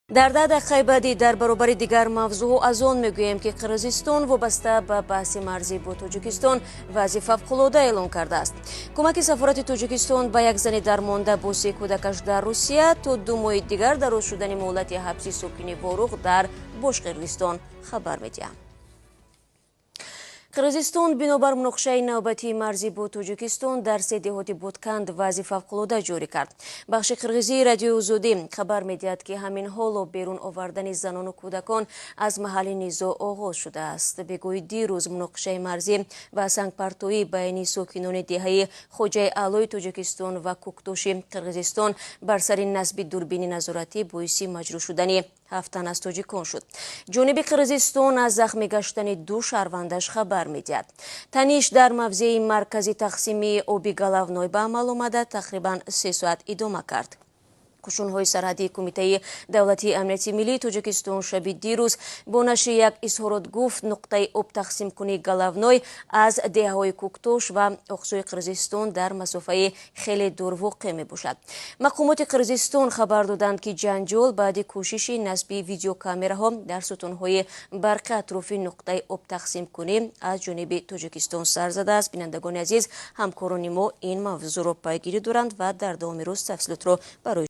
Дар 10 дақиқаи баъдӣ дар баробари дигар мавзӯъҳо аз он мегӯем, ки Қирғизистон вобаста ба баҳси марзӣ бо Тоҷикистон вазъи фавқулода эълон кардааст. Кӯмаки сафорати Тоҷикистон ба як зани дармонда бо се кӯдакаш дар Русия, то 2 моҳи дигар дароз шудани муҳлати ҳабси сокини Ворух дар Бошқирғизистон хабар медиҳам. Қирғизистон бинобар муноқишаи навбатии марзӣ бо Тоҷикистон дар се деҳоти Ботканд вазъи фавқулода ҷорӣ кард. Бахши қирғизии Радиои Озодӣ хабар медиҳад, ки ҳамин ҳоло берун овардани занону кӯдакон аз маҳалли низоъ оғоз шудааст. Бегоҳи дирӯз муноқишаи марзӣ ва сангпартоӣ байни сокинони деҳаи Хоҷаи Аълои Тоҷикистон ва Куктоши Қирғизистон бар сари насби дурбини назоратӣ боиси маҷрӯҳ шудани ҳафт тан аз тоҷикон шуд. Ҷониби Қирғизистон аз захмӣ гаштани ду шаҳрвандаш хабар медиҳад. Таниш дар мавзеи маркази тақсими оби Головной ба амал омада, тақрибан 3 соат идома кард. Қушунҳои сарҳадии Кумитаи давлатии амнияти миллии Тоҷикистон шаби дирӯз бо нашри як изҳорот гуфт, нуқтаи обтақсимкунии Головной аз деҳаҳои Куктош ва Оқсӯи Қирғизистон дар масофаи хеле дур воқеъ мебошад. Мақомоти Қирғизистон хабар доданд, ки ҷанҷол баъди кӯшиши насби видеокамераҳо дар сутунҳои барқи атрофи нуқтаи обтақсимкунӣ аз ҷониби Тоҷикистон сар задааст. Бинандагони азиз, ҳамкорони мо ин мавзӯъро пайгирӣ доранд ва дар давоми рӯз тафсилотро барои